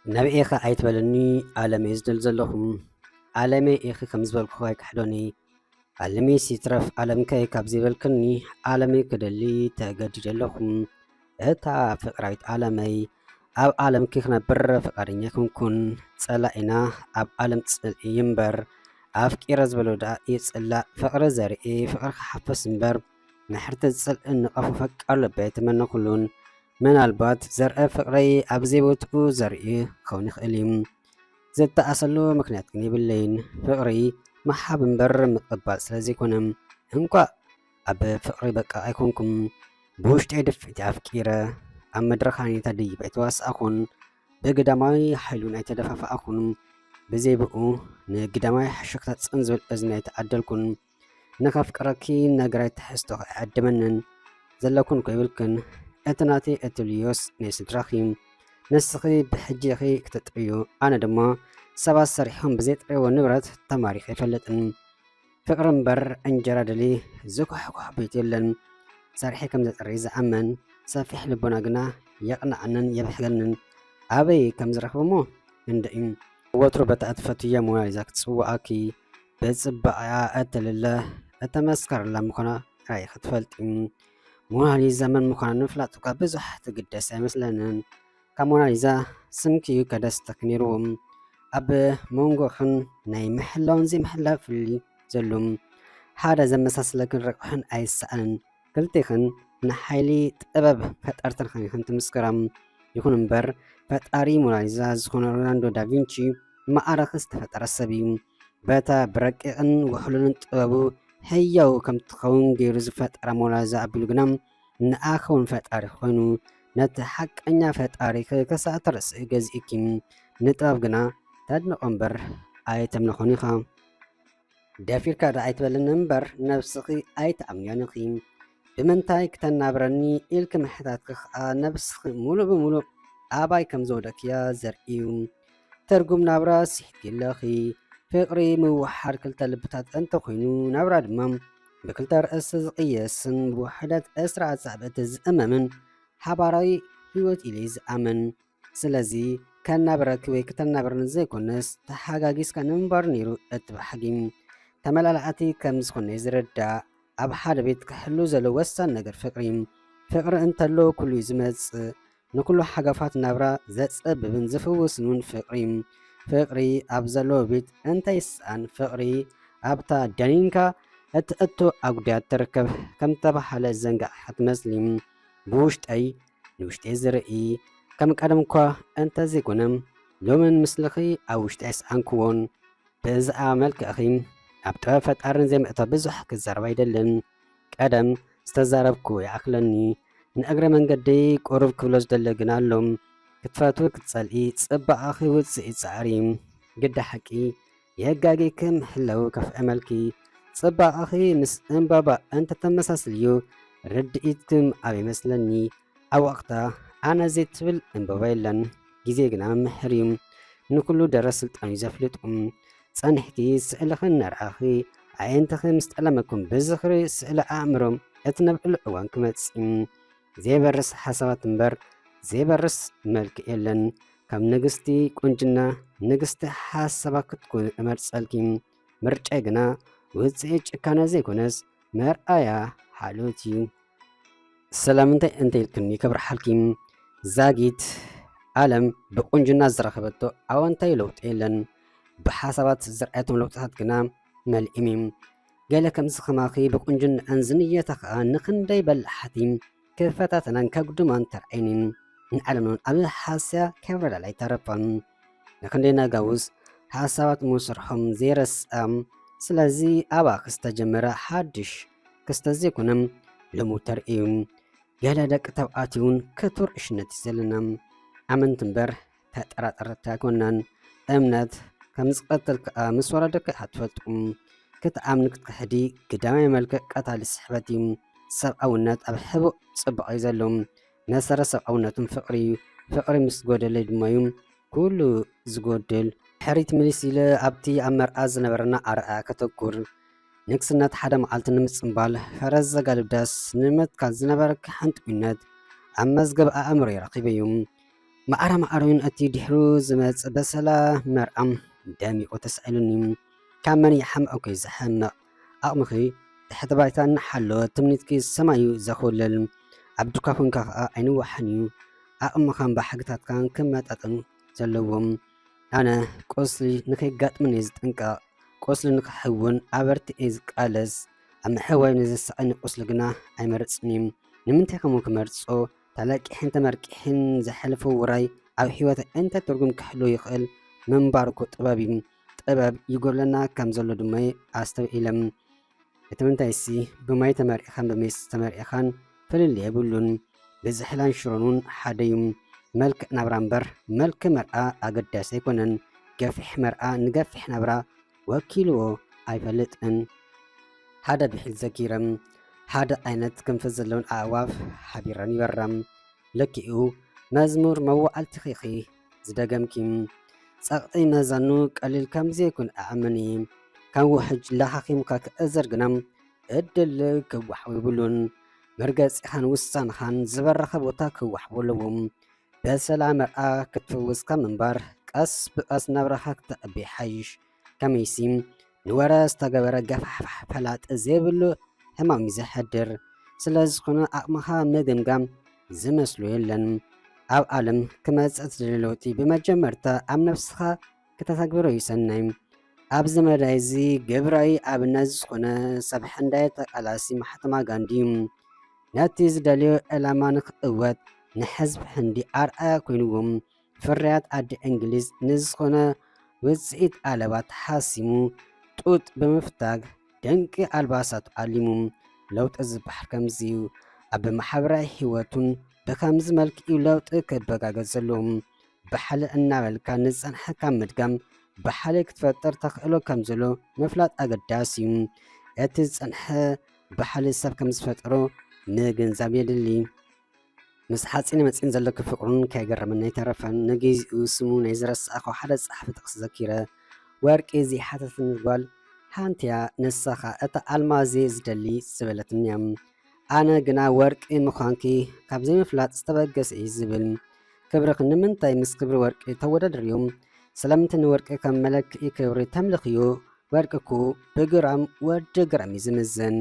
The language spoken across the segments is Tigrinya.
ነብኤ ኸ ኣይትበልኒ፣ ዓለመይ ዝደል ዘለኹ። ዓለመይ ኢኺ ከም ዝበልኩ ኣይክሕዶኒ። ዓለመይ ሲትረፍ ዓለምከ ካብ ዘይበልክኒ፣ ዓለመይ ክደሊ ተገዲደ ኣለኹ። እታ ፍቕራዊት ዓለመይ፣ ኣብ ዓለምኪ ክነብር ፍቓደኛ ኣይኮንኩን። ጸላኢና ኣብ ዓለም ጽልኢ እምበር፣ ኣፍቂረ ዝበሎ ደኣ ይጽላእ። ፍቕሪ ዘርኢ ፍቕሪ ክሓፍስ እምበር፣ ንሕርቲ ዝጽልኢ ንቐፉ ፈቃር ልበይ ኣይተመነኹሉን። ምናልባት ዘርኢ ፍቕረይ ኣብ ዘይቦትኡ ዘርኢ ክኸውን ይኽእል እዩ። ዝተኣሰሉ ምኽንያት ግን የብለይን። ፍቕሪ ምሃብ እምበር ምቕባል ስለ ዘይኮነ፣ እንኳዕ ኣብ ፍቕሪ በቃ ኣይኮንኩም። ብውሽጠይ ድፍኢት ኣፍቂረ፣ ኣብ መድረኽ ሃኒታ ደይበ ኣይተዋሳእኹን፣ ብግዳማዊ ሓይሉን ኣይተደፋፋእኹን። ብዘይ ብኡ ንግዳማዊ ሕሹኽታ ጽን ዝብል እዝኒ ኣይተዓደልኩን። ንኸፍቅረኪ ነገራይ ትሕዝቶኺ ኣይዕድመንን። ዘለኩን እኮ ይብልክን። እቲ ናተይ እትብልዮስ ናይ ስድራኺ። ንስኺ ብሕጂ ኢኺ ክትጥዕዩ፣ ኣነ ድማ ሰባት ሰሪሖም ብዘይጥረይዎ ንብረት ተማሪኸ ኣይፈልጥን። ፍቕሪ እምበር እንጀራ ደሊ ዝኩሕኩሕ ቤት የለን። ሰርሐ ከም ዘጥሪ ዝኣመን ሰፊሕ ልቦና ግና የቕንዓንን የብሕገንን። ኣበይ ከም ዝረኽቦሞ እንድዒ። ወትሩ በታ እትፈትያ ሞናሊዛ ክትጽውዓኪ፣ ብጽባቐኣ እትልለ እተመስከረላ ምዃና ራእይኺ ትፈልጢ። ሞናሊዛ መን ምዃና ንምፍላጥ እኳ ብዙሕ ትግደስ ኣይመስለንን። ካብ ሞናሊዛ ስምኪ እዩ ከደስተኪ ነይርዎ። ኣብ መንጎኽን ናይ ምሕላውን ዘይምሕላው ፍልልይ ዘሎ። ሓደ ዘመሳስለክን ረቑሕን ኣይሰኣንን። ክልቴኽን ንሓይሊ ጥበብ ፈጠርትን ኸኒኽን ትምስክራ። ይኹን እምበር፣ ፈጣሪ ሞናሊዛ ዝኾነ ሊዮናርዶ ዳቪንቺ መኣረኺ ዝተፈጠረ ሰብ እዩ። በታ ብረቂቕን ውሕሉልን ጥበቡ ህያው ከም ትኸውን ገይሩ ዝፈጠራ ሞናሊዛ ኣቢሉ ግና ንኣኺ እውን ፈጣሪ ኮይኑ፣ ነቲ ሓቀኛ ፈጣሪኺ ክሳእቲ ርእሲ ገዚእኪ። ንጥበብ ግና ተድንቖ እምበር ኣይተምልኾን ኢኻ። ደፊርካ ደኣ ኣይትበልኒ እምበር፣ ነብስኺ ኣይትኣምንዮን ኢኺ። ብምንታይ ክተናብረኒ ኢልኪ ምሕታትኪ ኸኣ፣ ነብስኺ ሙሉእ ብሙሉእ ኣባይ ከም ዘውደቅክያ ዘርኢ እዩ። ትርጉም ናብራ ስሒትኪ ኣለኺ። ፍቕሪ ምውሓድ ክልተ ልብታት እንተኾይኑ፣ ናብራ ድማ ብክልተ ርእሲ ዝቕየስን ብውሕደት ዕስራ ኣጻብዕቲ ዝእመምን ሓባራዊ ህይወት ኢለ ዝኣምን። ስለዚ ከናብረኪ ወይ ክተናብረኒ ዘይኮነስ፣ ተሓጋጊዝካ ንምንባር ነይሩ እቲ ባህጊ። ተመላላእቲ ከም ዝኾነ ዝርዳእ፣ ኣብ ሓደ ቤት ክሕሉ ዘሎ ወሳኒ ነገር ፍቕሪ። ፍቕሪ እንተሎ ኩሉ እዩ ዝመጽእ። ንኩሉ ሓገፋት ናብራ ዘጸብብን ዝፍውስን እውን ፍቕሪ። ፍቕሪ ኣብ ዘለዎ ቤት እንታይ ይስኣን? ፍቕሪ ኣብታ ደኒንካ እትእቶ ኣጉድያት ትርከብ ከም ተባሃለ ዘንጋዕካ ትመስሊ። ብውሽጠይ ንውሽጠይ ዝርኢ ከም ቀደም እኳ እንተዘይኮነ፣ ሎምን ምስልኺ ኣብ ውሽጠይ ኣይሰኣንክዎን። ብዛዕባ መልክዕኺ ኣብ ጥበብ ፈጣርን ዘይምእቶ ብዙሕ ክዛረብ ኣይደልን። ቀደም ዝተዛረብኩ ይኣኽለኒ። ንእግረ መንገደይ ቁሩብ ክብሎ ዝደሊ ግን ኣሎ። ክትፈትዊ ክትጸልኢ፣ ጽባቐኺ ውጽኢት ጻዕሪ። ግዳ ሓቂ የጋጊኪ ምሕላው ከፍእመልኪ። ጽባቐኺ ምስ ዕምባባ እንተተመሳስልዮ፣ ርድኢትኩም ኣብ ይመስለኒ። ኣብ ወቕታ ኣነ ዘይትብል ዕምባባ የለን። ግዜ ግና መምህር እዩ። ንኩሉ ደረስ ስልጣን እዩ ዘፍልጦ። ጸኒሕኪ ስእልኺ እናረኣኺ፣ ኣዒንትኺ ምስ ጠለመኩም ብዝኽሪ ስእሊ ኣእምሮ እትነብዕሉ እዋን ክመጽእ እዩ። ዘይበርስ ሓሳባት እምበር ዘይበርስ መልክዕ የለን። ካብ ንግስቲ ቁንጅና ንግስቲ ሓሳባት ክትኮኒ እመርጸልኪ። ምርጫይ ግና ውጽኢት ጭካነ ዘይኮነስ መርኣያ ሓልዮት እዩ። ስለምንታይ እንተ ኢልክኒ ከብርሓልኪ፣ ዛጊት ዓለም ብቁንጅና ዝረኸበቶ ኣወንታዊ ለውጢ የለን። ብሓሳባት ዝረኣየቶም ለውጥታት ግና መሊእም እዩ። ገለ ከምዚ ከማኺ ብቁንጅንአን ዝንየታ ኸኣ ንኽንደይ በላሓቲ ክፈታተናን ከጉድማን ተራእየኒ። ንዓለምናን ኣብ ሃስያ ከብረዳላ ኣይተረፋን። ንኽንደይ ነጋውስ ሓሳባት እሞ ስርሖም ዘይረስኣ። ስለዚ ኣባኺ ዝተጀመረ ሓድሽ ክስተት ዘይኮነ ልሙድ ተርእዩ። ገለ ደቂ ተባዕትዮ እውን ክቱር ዕሽነት እዩ ዘለና። ኣመንቲ እምበር ተጠራጠርቲ ኣይኮናን። እምነት ከም ዝቐትል ከኣ ምስ ወረደካ ኢኻ ትፈልጡ። ክትኣምኒ ክትክሕዲ ግዳማይ መልክዕ ቀታሊ ስሕበት እዩ። ሰብኣውነት ኣብ ሕቡእ ጽባቐ እዩ ዘሎ። መሰረት ሰብኣውነትን ፍቕሪ እዩ። ፍቕሪ ምስ ጎደለ ድማ እዩ ኩሉ ዝጎድል። ድሕሪት ምልስ ኢለ ኣብቲ ኣብ መርዓ ዝነበረና ኣርኣያ ከተኩር። ንግስነት ሓደ መዓልቲ ንምጽምባል ፈረስ ዘጋልብ ዳስ ንምትካል ዝነበረኪ ሓንጥዊነት ኣብ መዝገብ ኣእምሮይ ረኺበዮ። ማዕረ ማዕረዩን እቲ ድሕሩ ዝመጽእ በሰላ መርኣም ደሚቑ ተሳኢሉኒ። ካብ መን ይሓምቕ ኮይ ዝሓምቕ? ዓቕምኺ ትሕቲ ባይታ እናሓለወ ትምኒትኪ ሰማዩ ዘኹልል። ኣብ ዱካ ኮንካ ከኣ ኣይንዋሓን እዩ። ዓቕምኻን ባህግታትካን ክመጣጠኑ ዘለዎም። ኣነ ቁስሊ ንኸይጋጥመኒ ዝጥንቀቕ፣ ቁስሊ ንኽሕውን ኣበርቲዐ ዝቃለስ፣ ኣብ ምሕዋይ ንዘሳቐኒ ቁስሊ ግና ኣይመርጽን እየ። ንምንታይ ከምኡ ክመርጾ? ተለቂሕን ተመርቂሕን ዘሕልፎ ውራይ ኣብ ህይወት እንታይ ትርጉም ክህልዎ ይኽእል? ምንባር እኮ ጥበብ እዩ። ጥበብ ይጎድለና ከም ዘሎ ድማ ኣስተውዒለ። እቲ ምንታይሲ ብማይ ተመርዒኻን ብሜስ ተመርዒኻን ፍልልይ የብሉን። ብዝሕላን ሽሮን እውን ሓደ እዩ። መልክዕ ናብራ እምበር መልኪ መርዓ ኣገዳሲ ኣይኮነን። ገፊሕ መርዓ ንገፊሕ ናብራ ወኪልዎ ኣይፈልጥን። ሓደ ብሒል ዘኪረ፣ ሓደ ዓይነት ክንፊ ዘለወን ኣእዋፍ ሓቢረን ይበራ። ልክኡ መዝሙር መዋዕልትኺ ዝደገምኪ። ጸቕጢ መዛኑ ቀሊል ከም ዘይኮነ እኣምን እየ። ካብ ውሕጅ ለኻኺምካ ክእዘር ግና ዕድል ክወሓቦ የብሉን። መርገጺኻን ውሳንኻን ዝበረኸ ቦታ ክወሓቦ ኣለዎም። በሰላ መርኣ ክትፍውስካ ምንባር፣ ቀስ ብቐስ ናብራኻ ክተዕቢ ይሓይሽ። ከመይሲ ንወረ ዝተገበረ ገፋሕፋሕ ፈላጢ ዘይብሉ ሕማም እዩ ዘሕድር። ስለ ዝኾነ ዓቕምኻ ምግምጋም ዝመስሎ የለን። ኣብ ዓለም ክመጽእ ትደሊ ለውጢ ብመጀመርታ ኣብ ነብስኻ ከተተግብሮ እዩ ሰናይ። ኣብዚ መዳይ እዚ ግብራዊ ኣብነት ዝኾነ ሰብ ሕንዳይ ተቃላሲ ማሕተማ ጋንዲ እዩ። ነቲ ዝደልዮ ዕላማ ንክእወት ንሕዝቢ ሕንዲ ኣርኣያ ኮይንዎም። ፍርያት ኣዲ እንግሊዝ ንዝኾነ ውፅኢት ኣለባ ተሓሲሙ ጡጥ ብምፍታግ ደንቂ ኣልባሳቱ ኣሊሙ። ለውጢ ዝበሃል ከምዚ እዩ። ኣብ ማሕበራዊ ህይወቱን ብከምዚ መልክዕ እዩ ለውጢ ክበጋገዝ ዘለዎ። ብሓሊ እናበልካ ንዝጸንሐ ካብ ምድጋም ብሓሊ ክትፈጥር ተኽእሎ ከም ዘሎ ምፍላጥ ኣገዳሲ እዩ። እቲ ዝጸንሐ ብሓሊ ሰብ ከም ዝፈጥሮ ምግንዛብ የድሊ። ምስ ሓጺነ መጺን ዘለኪ ፍቕሩን ከይገረመኒ ኣይተረፈን። ንግዚኡ ስሙ ናይ ዝረሳዕኹ ሓደ ጸሓፊ ጥቕሲ ዘኪረ፣ ወርቂ ዘይሓተትኒ ጓል ሓንቲ እያ፣ ንሳ ኸኣ እታ ኣልማዝ እየ ዝደሊ ዝበለትኒ እያ። ኣነ ግና ወርቂ ምዃንኪ ካብ ዘይምፍላጥ ዝተበገሰ እዩ ዝብል። ክብርኺ ንምንታይ ምስ ክብሪ ወርቂ ተወዳድርዮ? ስለምንታይ ንወርቂ ከም መለክዒ ክብሪ ተምልኽዮ? ወርቂ እኮ ብግራም ወዲ ግራም እዩ ዝምዘን።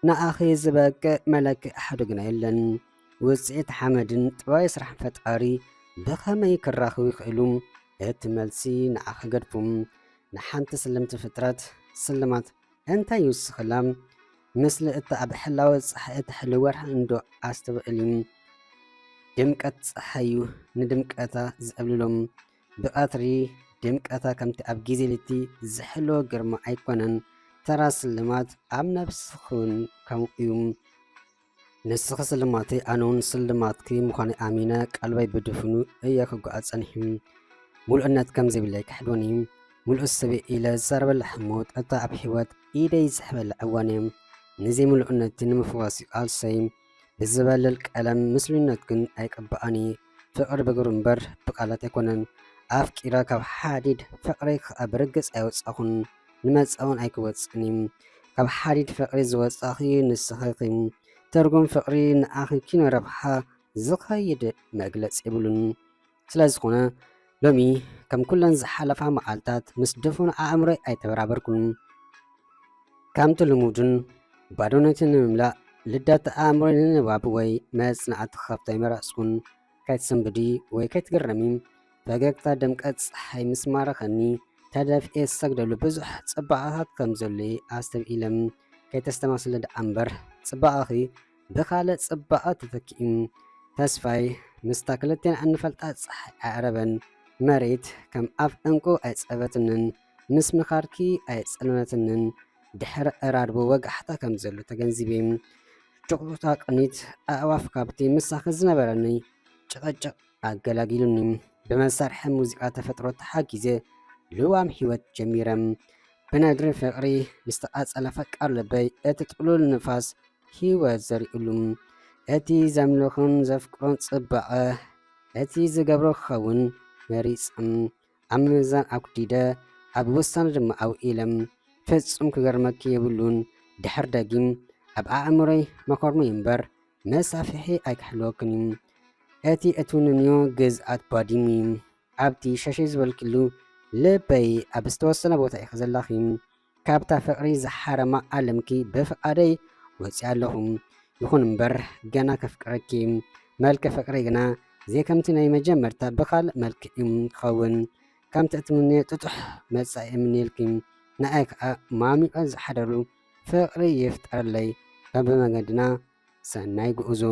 ንኣኺ ዝበቅዕ መለክዒ ኣሓዱ ግና የለን። ውፅኢት ሓመድን ጥበባዊ ስራሕን ፈጣሪ ብኸመይ ክራኸቡ ይኽእሉ? እቲ መልሲ ንዓኺ ገድፉ። ንሓንቲ ስልምቲ ፍጥረት ስልማት እንታይ ይውስኸላ? ምስሊ እታ ኣብ ሕላወ ጸሓይ እትሕሉ ወርሒ እንዶ ኣስተውዕሊ። ድምቀት ጸሓይ እዩ ንድምቀታ ዘዕብልሎ። ብቐትሪ ድምቀታ ከምቲ ኣብ ግዜ ለይቲ ዝሕሎ ግርማ ኣይኮነን። ተራ ስልማት ኣብ ነብስኺ እውን ከምኡ እዩ። ንስኺ ስልማተይ፣ ኣነ እውን ስልማትኪ ምዃነይ ኣሚነ፣ ቀልበይ ብድፉኑ እየ ክጓዓዝ ጸኒሑ። ምሉእነት ከም ዘይብለይ ክሕድወኒ፣ ምሉእ ሰብ እየ ኢለ ዝዛረበላ ህሞት፣ እታ ኣብ ህይወት ኢደይ ዝሕበላ እዋን እየ። ንዘይምሉእነቲ ንምፍዋስ እዩ ቃልሰይ። ብዝበልል ቀለም ምስሉይነት ግን ኣይቅብኣኒ። ፍቕሪ ብግብሪ እምበር ብቃላት ኣይኮነን። ኣፍቂረ ካብ ሓዲድ ፍቕረይ ከኣ ብርግጽ ኣይወጻኹን። ንመጻ እውን ኣይክወጽእን እዩ። ካብ ሓዲድ ፍቕሪ ዝወጻኺ ንስኺ ኢኺ። ትርጉም ፍቕሪ ንኣኺ ኪኖ ረብሓ ዝኸይድ መግለጺ የብሉን። ስለ ዝኾነ ሎሚ ከም ኩለን ዝሓለፋ መዓልታት ምስ ድፉን ኣእምሮይ ኣይተበራበርኩን። ከምቲ ልሙድን ባዶነትን ንምምላእ ልደት ኣእምሮይ ንንባብ ወይ መጽናዕቲ ክኸፍቶ ኣይመረጽኩን። ከይትስንብዲ ወይ ከይትግረሚ፣ ፈገግታ ድምቀት ጸሓይ ምስ ማረኸኒ፣ ተደፊኤ ዝሰግደሉ ብዙሕ ጽባቐታት ከም ዘሎ ኣስተብሂለ። ከይተስተማስሊ ደኣ እምበር፣ ጽባቐኺ ብኻልእ ጽባቐ ተተኪኡ። ተስፋይ፣ ምስታ ክልቴና እንፈልጣ ጸሓይ ኣዕረበን። መሬት ከም ኣፍ ዕንቁ ኣይጸበትንን፣ ምስ ምኻድኪ ኣይጸለመትንን። ድሕሪ ዕራርቦ ወጋሕታ ከም ዘሎ ተገንዚበ። ጭቕጭቕታ ቅኒት ኣዕዋፍ ካብቲ ምሳኺ ዝነበረኒ ጭቕጭቕ ኣገላጊሉኒ። ብመሳርሒ ሙዚቃ ተፈጥሮ ተሓጊዘ ልዋም ህይወት ጀሚረ። ብነድሪ ፍቕሪ ዝተቓጸለ ፈቃር ልበይ እቲ ጥሉል ንፋስ ህይወት ዘሪኡሉ። እቲ ዘምልኹን ዘፍቅሮን ጽባቐ እቲ ዝገብሮ ክኸውን መሪጸ። ኣብ ምምዛን ኣጉዲደ፣ ኣብ ውሳነ ድማ ኣውኢለ። ፍጹም ክገርመኪ የብሉን፣ ድሕር ደጊም ኣብ ኣእምሮይ መኾርሙይ እምበር መሳፍሒ ኣይክሕልወክን እዩ። እቲ እትውንንዮ ግዝኣት ባዲሙ እዩ። ኣብቲ ሸሸ ዝበልክሉ ልበይ ኣብ ዝተወሰነ ቦታ ኢኺ ዘለኺ። ካብታ ፍቕሪ ዝሓረማ ዓለምኪ ብፍቓደይ ወፂኣ ኣለኹ። ይኹን እምበር ገና ከፍቅረኪ። መልክ ፍቕሪ ግና ዘይከምቲ ናይ መጀመርታ ብኻልእ መልክዕ እዩ ክኸውን። ከምቲ እትምንዮ ጥጡሕ መጻኢ እምንየልኪ። ንኣይ ከዓ ማሚቐ ዝሓደሩ ፍቕሪ ይፍጠረለይ። በብመገድና ሰናይ ጉዕዞ።